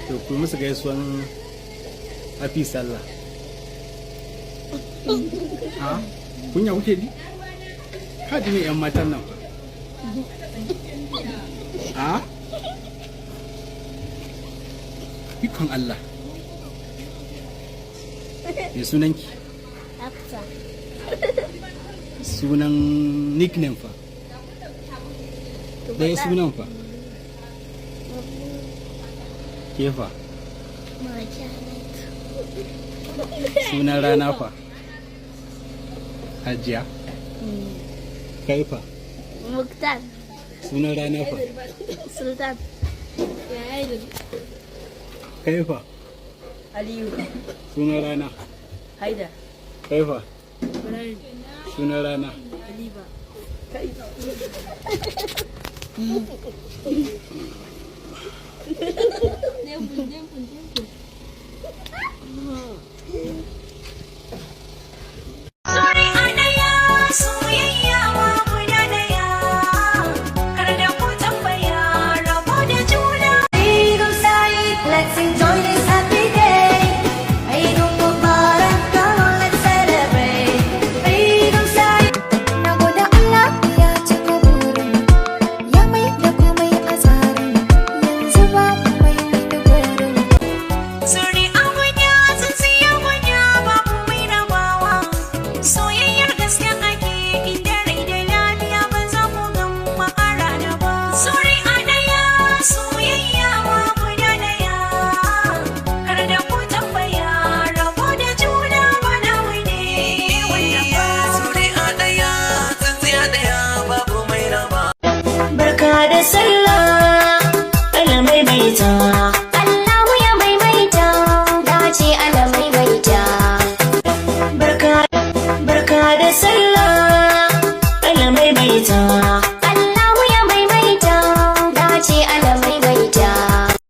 To ku musu gaisuwan happy Sallah. Ha? Kunya kuke ji? Ka ji ne yan matan nan fa. Ha? Ikon Allah. Me sunanki? Hafsa. Sunan nickname fa? Ɗaya sunan fa? Ke fa? Marjanet. Sunan rana fa? Hajiya? Kai fa? Muktar. Sunan rana fa? Sultan. Kai fa? Aliyu. Sunan rana? Haida. Kai fa? Ibrahim. Sunan rana? Halifa. Zuri'a ɗaya, soyayya ma guda ɗaya, kar da ku tambaya rabo da juna. Let's enjoy this happy day. Eid Mubarak, come on, let's celebrate. Eid Saeed. Na gode Allah ya cika burin, ya mai da komai a tsarin, yanzu babu mai mini burin. Zuri'a guda, tsintsiya guda, babu mai rabawa. Soyayyar gaske ake inda rai da lafiya ba za ku gan ma'arana ba. Zuri'a ɗaya, soyayya ma guda ɗaya, kar da ku tambaya rabo da juna ba namu ne wannan ba. Zuri'a ɗaya, tsintsiya ɗaya, babu mai raba. Barka da sallah, Allah maimaita. Allahu ya maimaita, na ce Allah maimaita. Barka, barka da sallah.